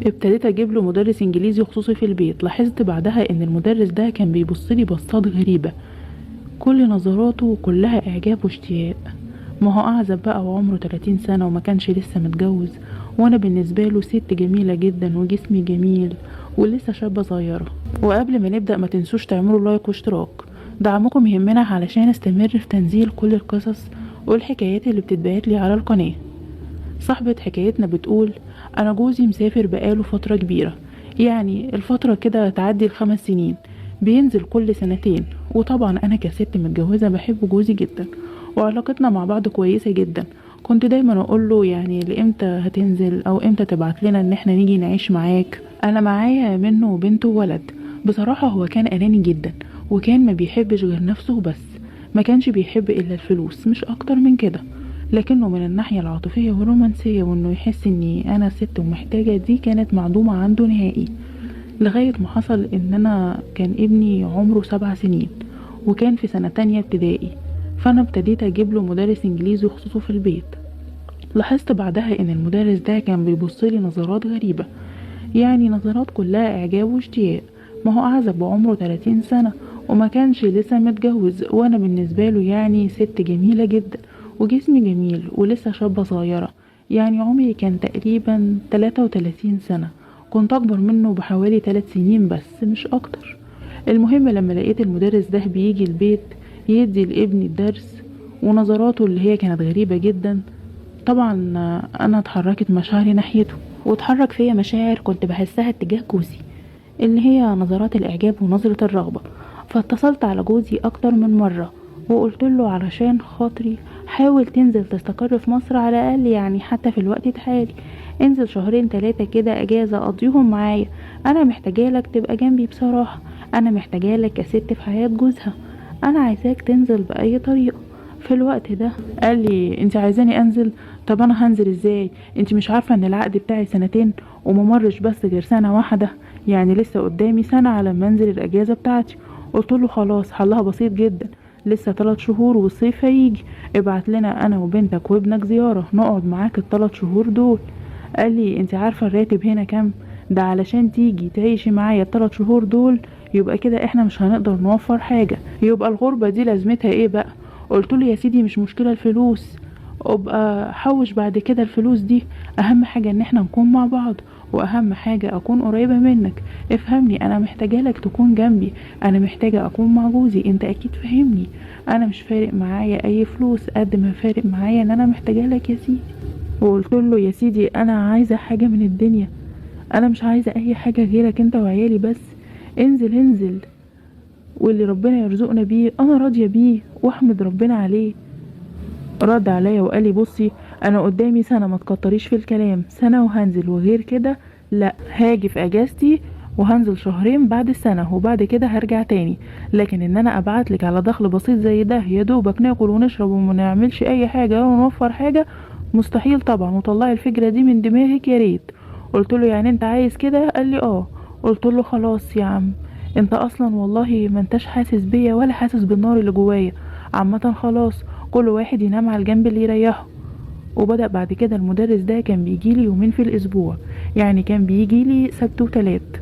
ابتديت اجيب له مدرس انجليزي خصوصي في البيت. لاحظت بعدها ان المدرس ده كان بيبص لي بصات غريبة، كل نظراته كلها اعجاب واشتياق. ما هو اعزب بقى وعمره 30 سنة وما كانش لسه متجوز، وانا بالنسبة له ست جميلة جدا وجسمي جميل ولسه شابة صغيرة. وقبل ما نبدأ ما تنسوش تعملوا لايك واشتراك، دعمكم يهمنا علشان استمر في تنزيل كل القصص والحكايات اللي بتتبعت لي على القناة. صاحبة حكايتنا بتقول: انا جوزي مسافر بقاله فترة كبيرة، يعني الفترة كده تعدي ال5 سنين، بينزل كل سنتين. وطبعا انا كست متجوزة بحب جوزي جدا وعلاقتنا مع بعض كويسة جدا. كنت دايما اقول له يعني لامتى هتنزل او امتى تبعت لنا ان احنا نيجي نعيش معاك، انا معايا منه بنت وولد. بصراحة هو كان اناني جدا وكان ما بيحبش غير نفسه بس، ما كانش بيحب الا الفلوس مش اكتر من كده. لكنه من الناحية العاطفية والرومانسية وانه يحس اني انا ست ومحتاجة دي كانت معدومة عنده نهائي. لغاية ما حصل ان انا كان ابني عمره 7 سنين وكان في سنة تانية ابتدائي، فانا ابتديت اجيب له مدرس انجليزي خصوصه في البيت. لاحظت بعدها ان المدرس ده كان بيبص لي نظرات غريبة، يعني نظرات كلها اعجاب واشتياق. ما هو اعزب وعمره 30 سنة وما كانش لسه متجوز، وانا بالنسبة له يعني ست جميلة جدا وجسمي جميل ولسه شابة صغيرة، يعني عمري كان تقريبا 33 سنة، كنت اكبر منه بحوالي 3 سنين بس مش اكتر. المهم لما لقيت المدرس ده بيجي البيت يدي لابني الدرس ونظراته اللي هي كانت غريبة جدا، طبعا انا اتحركت مشاعري ناحيته واتحرك فيا مشاعر كنت بحسها اتجاه جوزي اللي هي نظرات الاعجاب ونظرة الرغبة. فاتصلت على جوزي اكتر من مرة وقلت له علشان خاطري حاول تنزل تستقر في مصر على الاقل، يعني حتى في الوقت الحالي انزل 2 3 كده اجازة قضيهم معايا، انا محتاجالك تبقى جنبي، بصراحة انا محتاجالك كست في حياة جوزها، انا عايزاك تنزل باي طريقة. في الوقت ده قال لي انت عايزاني انزل؟ طب انا هنزل ازاي؟ انت مش عارفة ان العقد بتاعي 2 سنين وممرش بس غير سنة واحدة، يعني لسه قدامي سنة على ما انزل الاجازة بتاعتي. قلت له خلاص حلها بسيط جدا، لسه 3 شهور والصيف هيجي، ابعت لنا انا وبنتك وابنك زيارة نقعد معاك ال3 شهور دول. قال لي انت عارفة الراتب هنا كام؟ ده علشان تيجي تعيشي معايا ال3 شهور دول يبقى كده احنا مش هنقدر نوفر حاجة، يبقى الغربة دي لازمتها ايه بقى؟ قلت له يا سيدي مش مشكلة الفلوس، ابقى حوش بعد كده الفلوس دي، اهم حاجة ان احنا نكون مع بعض، واهم حاجة اكون قريبة منك، افهمني انا محتاجة لك تكون جنبي، انا محتاجة اكون مع جوزي، انت اكيد فاهمني، انا مش فارق معايا اي فلوس قد ما فارق معايا ان انا محتاجة لك يا سيدي. وقلت له يا سيدي انا عايزة حاجة من الدنيا، انا مش عايزة اي حاجة غيرك انت وعيالي بس، انزل انزل واللي ربنا يرزقنا بيه انا راضية بيه واحمد ربنا عليه. رد عليا وقال لي بصي انا قدامي سنة ما تكتريش في الكلام، سنة وهنزل، وغير كده لا، هاجي في اجازتي وهنزل 2 شهور بعد السنة وبعد كده هرجع تاني، لكن ان انا ابعتلك على دخل بسيط زي ده يا دوبك ناكل ونشرب وما نعملش اي حاجة ونوفر حاجة مستحيل طبعا، وطلعي الفكرة دي من دماغك يا ريت. قلت له يعني انت عايز كده؟ قال لي اه. قلت له خلاص يا عم انت اصلا والله ما انتش حاسس بيا ولا حاسس بالنار اللي جوايا، عامة خلاص كل واحد ينام على الجنب اللي يريحه. وبدأ بعد كده المدرس ده كان بيجيلي 2 يوم في الاسبوع، يعني كان بيجيلي سبت وتلات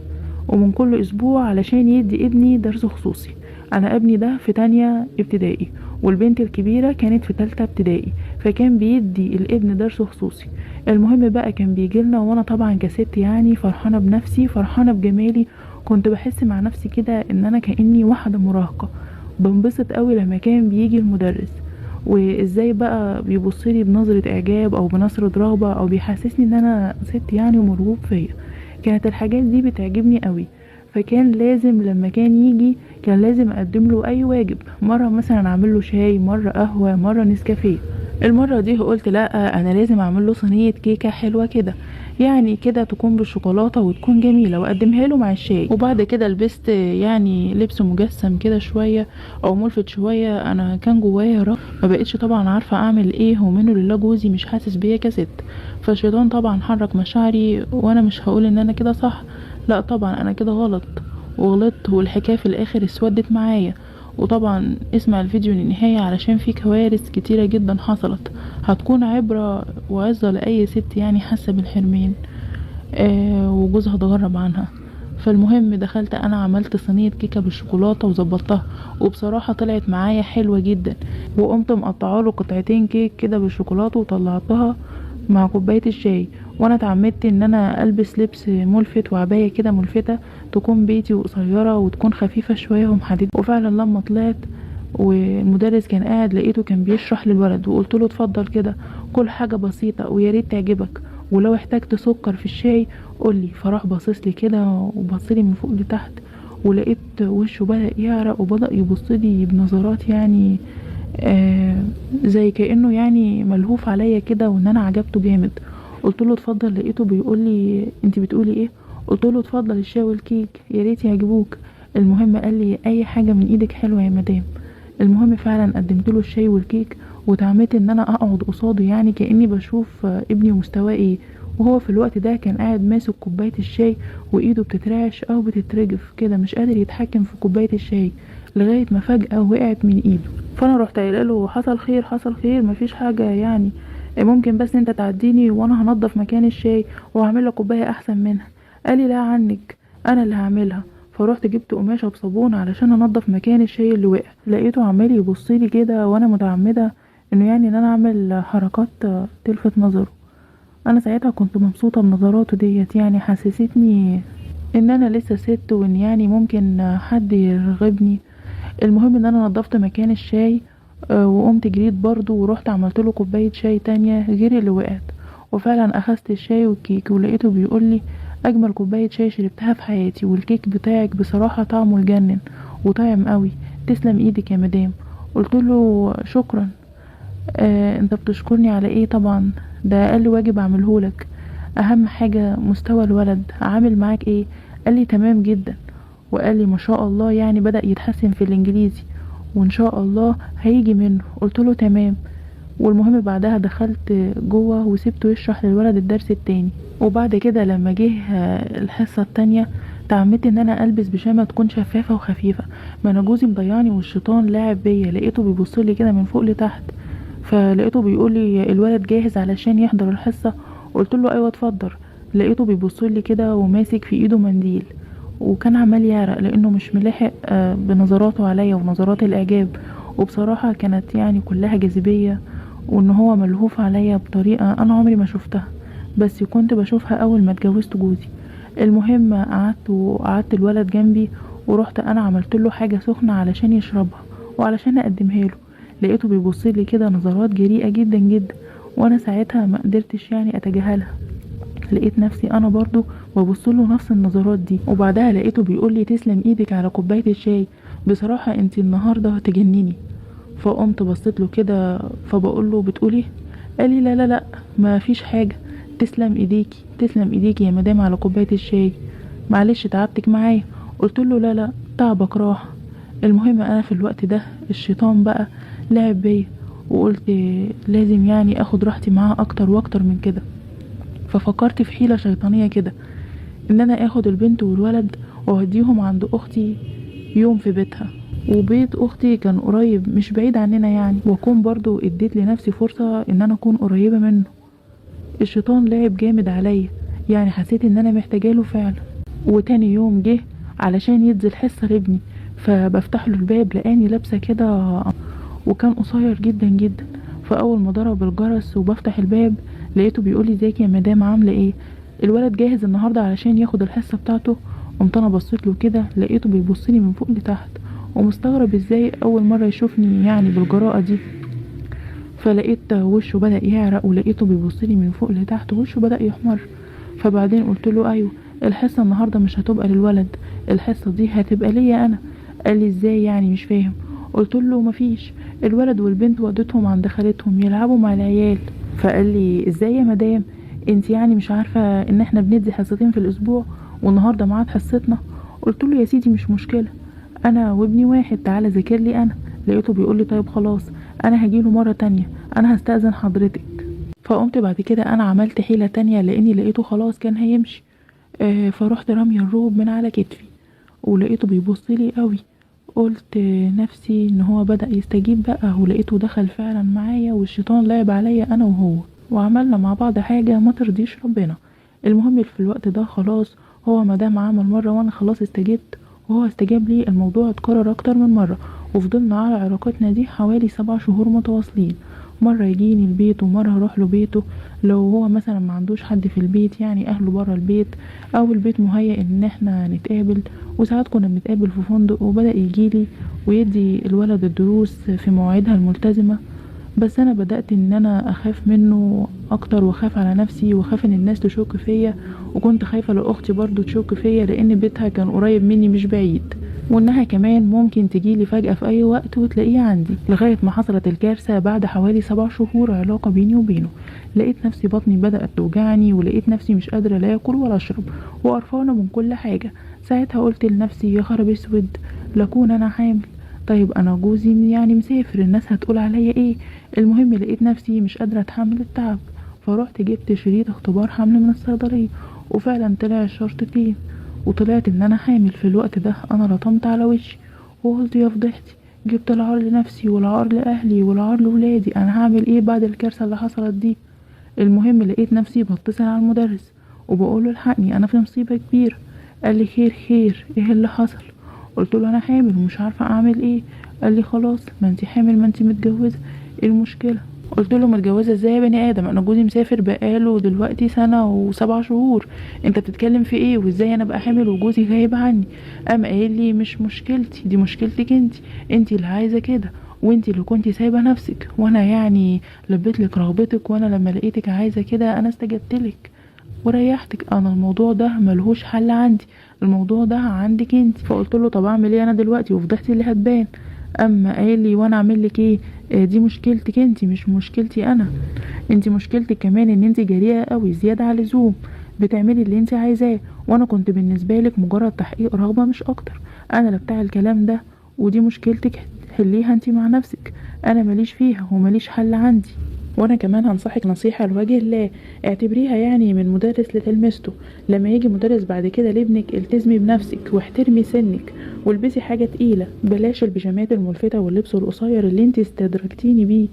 ومن كل اسبوع علشان يدي ابني درس خصوصي. انا ابني ده في تانية ابتدائي والبنت الكبيرة كانت في تالتة ابتدائي، فكان بيدي الابن درس خصوصي. المهم بقى كان بيجيلنا، وانا طبعا كست يعني فرحانة بنفسي فرحانة بجمالي، كنت بحس مع نفسي كده ان انا كأني واحدة مراهقة، بنبسط قوي لما كان بيجي المدرس وازاي بقى بيبصلي بنظرة اعجاب او بنظرة رغبة او بيحسسني ان انا ست يعني ومرغوب فيا. كانت الحاجات دي بتعجبني قوي، فكان لازم لما كان يجي كان لازم اقدم له اي واجب، مرة مثلا اعمل له شاي، مرة قهوة، مرة نسكافيه. المرة دي قلت لا انا لازم اعمل له صينية كيكة حلوة كده، يعني كده تكون بالشوكولاتة وتكون جميلة واقدمها له مع الشاي. وبعد كده لبست يعني لبس مجسم كده شوية او ملفت شوية، انا كان جوايا رغبة ما بقتش طبعا عارفة اعمل ايه، ومنه لله جوزي مش حاسس بيا كست، فالشيطان طبعا حرك مشاعري، وانا مش هقول ان انا كده صح، لا طبعا انا كده غلط وغلطت، والحكاية في الاخر اسودت معايا. وطبعا اسمع الفيديو للنهاية علشان في كوارث كتيرة جدا حصلت هتكون عبرة وعظة لأي ست يعني حاسة بالحرمان. وجوزها اتغرب عنها. فالمهم دخلت انا عملت صينية كيكة بالشوكولاته وظبطتها، وبصراحة طلعت معايا حلوة جدا، وقمت مقطعه له قطعتين كيك كده بالشوكولاته وطلعتها مع كوباية الشاي. وانا اتعمدت ان انا البس لبس ملفت وعبايه كده ملفته تكون بيتي وقصيره وتكون خفيفة شوية ومحددة. وفعلا لما طلعت والمدرس كان قاعد لقيته كان بيشرح للولد، وقلت له اتفضل كده كل حاجة بسيطة ويا ريت تعجبك، ولو احتجت سكر في الشاي قولي. فراح باصص لي كده وبص لي من فوق لتحت، ولقيت وشه بدأ يعرق وبدأ يبص لي بنظرات يعني زي كأنه يعني ملهوف عليا كده وان انا عجبته جامد. قلت له اتفضل، لقيته بيقول لي انت بتقولي ايه؟ قلت له اتفضل الشاي والكيك يا ريت يعجبوك. المهم قال لي اي حاجة من ايدك حلوة يا مدام. المهم فعلا قدمت له الشاي والكيك، وتعمدت ان انا اقعد قصاده يعني كاني بشوف ابني مستواه ايه، وهو في الوقت ده كان قاعد ماسك كوباية الشاي وايده بتترعش او بتترجف كده، مش قادر يتحكم في كوباية الشاي، لغاية ما فجاة وقعت من ايده. فانا رحت قايله له حصل خير حصل خير، مفيش حاجة يعني، ممكن بس انت تعديني وانا هنضف مكان الشاي وهعمل لك كوباية احسن منها. قال لي لا عنك انا اللي هعملها. فروحت جبت قماشة بصابون علشان انضف مكان الشاي اللي وقع. لقيته عمال يبص لي كده وانا متعمدة انه يعني ان انا اعمل حركات تلفت نظره. انا ساعتها كنت مبسوطة بنظراته ديت، يعني حسستني ان انا لسه ست وان يعني ممكن حد يرغبني. المهم ان انا نضفت مكان الشاي، وقمت جريت برضو ورحت عملت له كوباية شاي تانية غير اللي وقعت، وفعلا اخذت الشاي والكيك. ولقيته بيقول لي اجمل كوباية شاي شربتها في حياتي، والكيك بتاعك بصراحة طعمه يجنن وطعم قوي، تسلم ايدك يا مدام. قلت له شكرا. انت بتشكرني على ايه؟ طبعا ده اقل واجب اعمله لك، اهم حاجة مستوى الولد عامل معاك ايه؟ قال لي تمام جدا، وقال لي ما شاء الله يعني بدأ يتحسن في الانجليزي وان شاء الله هيجي منه. قلت له تمام. والمهم بعدها دخلت جوه وسبته يشرح للولد الدرس التاني. وبعد كده لما جه الحصة التانية تعمدت ان انا البس بيجامه تكون شفافة وخفيفة، ما انا جوزي مضيعني والشيطان لاعب بيا. لقيته بيبص لي كده من فوق لتحت، فلقيته بيقول لي الولد جاهز علشان يحضر الحصة؟ قلت له ايوه اتفضل. لقيته بيبص لي كده وماسك في ايده منديل، وكان عمال يعرق لانه مش ملاحق بنظراته عليا ونظرات الاعجاب، وبصراحة كانت يعني كلها جاذبية، وان هو ملهوف عليا بطريقة انا عمري ما شفتها، بس كنت بشوفها اول ما اتجوزت جوزي. المهم قعدت وقعدت الولد جنبي، ورحت انا عملت له حاجة سخنة علشان يشربها وعلشان اقدمها له. لقيته بيبص لي كده نظرات جريئة جدا جدا، وانا ساعتها ما قدرتش يعني اتجاهلها، لقيت نفسي انا برضو ببص له نفس النظرات دي. وبعدها لقيته بيقول لي تسلم ايدك على كوباية الشاي، بصراحة انت النهارده تجنني. فقمت بصيت له كده فبقول له بتقولي؟ قال لي لا لا لا ما فيش حاجة، تسلم ايديكي تسلم ايديكي يا مدام على كوباية الشاي، معلش تعبتك معايا. قلت له لا لا تعبك راح. المهم انا في الوقت ده الشيطان بقى لعب بيا، وقلت لازم يعني اخد راحتي معاه اكتر واكتر من كده. ففكرت في حيلة شيطانية كده، ان انا اخد البنت والولد واوديهم عند اختي يوم في بيتها، وبيت اختي كان قريب مش بعيد عننا يعني، واكون برضو اديت لنفسي فرصة ان انا اكون قريبة منه. الشيطان لعب جامد عليا، يعني حسيت ان انا محتاجاله فعلا. وتاني يوم جه علشان يدي الحصة لابني، فبفتح له الباب لقاني لابسة كده، وكان قصير جدا جدا. فاول ما ضرب الجرس وبفتح الباب لقيته بيقولي ازيك يا مدام عامله ايه، الولد جاهز النهارده علشان ياخد الحصة بتاعته. قمت انا بصيت له كده لقيته بيبص لي من فوق لتحت ومستغرب ازاي اول مرة يشوفني يعني بالجراءه دي. فلقيت وشه بدا يعرق ولقيته بيبص لي من فوق لتحت وشه بدا يحمر. فبعدين قلت له ايوه الحصة النهارده مش هتبقى للولد، الحصة دي هتبقى ليا انا. قال لي ازاي يعني مش فاهم. قلت له مفيش، الولد والبنت ودتهم عند خالتهم يلعبوا مع العيال. فقال لي ازاي يا مدام انت يعني مش عارفه ان احنا بندي حصتين في الاسبوع والنهارده ميعاد حصتنا؟ قلت له يا سيدي مش مشكلة، انا وابني واحد، تعالى ذاكر لي انا. لقيته بيقول لي طيب خلاص انا هجيله مرة تانية، انا هستأذن حضرتك. فقمت بعد كده انا عملت حيله تانية لاني لقيته خلاص كان هيمشي، فروحت راميه الروب من على كتفي ولقيته بيبص لي قوي. قلت نفسي ان هو بدأ يستجيب بقى، ولقيته دخل فعلا معايا والشيطان لعب عليا انا وهو، وعملنا مع بعض حاجة ما ترضيش ربنا. المهم في الوقت ده خلاص هو مادام عمل مرة وانا خلاص استجبت وهو استجاب لي، الموضوع اتكرر اكتر من مرة، وفضلنا على علاقتنا دي حوالي 7 شهور متواصلين. مرة يجيني البيت ومرة اروح له بيته، لو هو مثلا ما عندوش حد في البيت يعني اهله برا البيت او البيت مهيأ ان احنا نتقابل، وساعات كنا بنتقابل في فندق. وبدأ يجيلي ويدي الولد الدروس في مواعيدها الملتزمة، بس انا بدأت ان انا اخاف منه اكتر واخاف على نفسي واخاف ان الناس تشك فيا، وكنت خايفة لو اختي برضو تشك فيا لان بيتها كان قريب مني مش بعيد، وانها كمان ممكن تجيلي فجأة في اي وقت وتلاقيه عندي. لغاية ما حصلت الكارثة بعد حوالي 7 شهور علاقة بيني وبينه. لقيت نفسي بطني بدأت توجعني، ولقيت نفسي مش قادرة لا اكل ولا اشرب وقرفانة من كل حاجة. ساعتها قلت لنفسي يا خراب اسود، لكون انا حامل، طيب انا جوزي يعني مسافر، الناس هتقول عليا ايه؟ المهم لقيت نفسي مش قادرة اتحمل التعب، فروحت جبت شريط اختبار حمل من الصيدلية، وفعلا طلع الشرطتين وطلعت ان انا حامل. في الوقت ده انا لطمت على وشي وقلت يا فضيحتي، جبت العار لنفسي والعار لاهلي والعار لولادي، انا هعمل ايه بعد الكارثة اللي حصلت دي؟ المهم لقيت نفسي بتصل على المدرس وبقوله الحقني انا في مصيبة كبيرة. قال لي خير خير، ايه اللي حصل؟ قلت له انا حامل ومش عارفه اعمل ايه. قال لي خلاص ما انتي حامل، ما انتي متجوزة، ايه المشكلة؟ قلت له متجوزة ازاي يا بني ادم، انا جوزي مسافر بقاله دلوقتي 1 سنة و7 شهور، انت بتتكلم في ايه؟ وازاي انا بقى حامل وجوزي غايب عني؟ قام قايل لي مش مشكلتي، دي مشكلتك انتي، انتي اللي عايزه كده وانتي اللي كنتي سايبه نفسك، وانا يعني لبيت لك رغبتك، وانا لما لقيتك عايزه كده انا استجبت لك وريحتك، انا الموضوع ده ملهوش حل عندي، الموضوع ده عندك انت. فقلت له طب اعمل ايه انا دلوقتي وفضحتي اللي هتبان؟ اما قال لي وانا اعمل لك ايه؟ دي مشكلتك انت مش مشكلتي انا، انت مشكلتك كمان ان انت جريئة قوي زيادة على اللزوم، بتعملي اللي انت عايزاه، وانا كنت بالنسبة لك مجرد تحقيق رغبة مش اكتر، انا لا بتاع الكلام ده، ودي مشكلتك حليها انت مع نفسك، انا ماليش فيها وماليش حل عندي. وانا كمان هنصحك نصيحة لوجه الله، اعتبريها يعني من مدرس لتلمسته، لما يجي مدرس بعد كده لابنك التزمي بنفسك واحترمي سنك والبسي حاجة تقيلة، بلاش البيجامات الملفتة واللبس القصير اللي انت استدرجتيني بيه،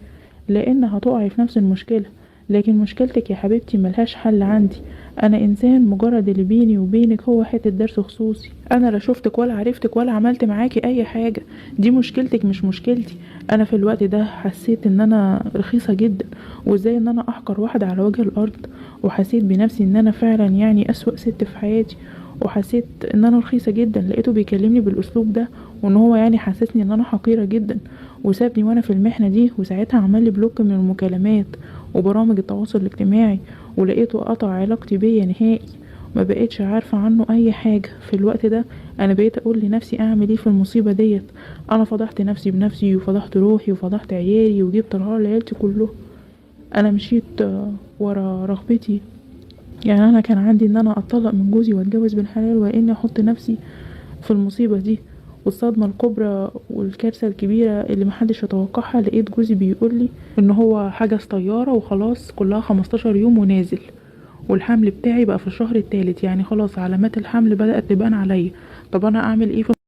لان هتقعي في نفس المشكلة. لكن مشكلتك يا حبيبتي ملهاش حل عندي، انا انسان مجرد اللي بيني وبينك هو حتة درس خصوصي، انا لا شفتك ولا عرفتك ولا عملت معاكي اي حاجة، دي مشكلتك مش مشكلتي. انا في الوقت ده حسيت ان انا رخيصة جدا، وازاي ان انا احقر واحدة على وجه الارض، وحسيت بنفسي ان انا فعلا يعني اسوأ ست في حياتي، وحسيت ان انا رخيصة جدا. لقيته بيكلمني بالاسلوب ده، وان هو يعني حسسني ان انا حقيرة جدا، وسابني وانا في المحنة دي. وساعتها عمل لي block من المكالمات وبرامج التواصل الاجتماعي، ولقيته قطع علاقتي بيا نهائي، ما بقيتش عارفة عنه اي حاجة. في الوقت ده انا بقيت اقول لنفسي اعمل ايه في المصيبة ديت، انا فضحت نفسي بنفسي وفضحت روحي وفضحت عيالي وجبت العار لعيلتي كله. انا مشيت ورا رغبتي، يعني انا كان عندي ان انا اتطلق من جوزي واتجوز بالحلال، واني احط نفسي في المصيبة دي والصدمة الكبرى والكارثة الكبيرة اللي محدش يتوقعها. لقيت جوزي بيقولي ان هو حجز طيارة وخلاص كلها 15 يوم ونازل، والحمل بتاعي بقى في الشهر الثالث، يعني خلاص علامات الحمل بدأت تبان عليا. طب انا اعمل ايه في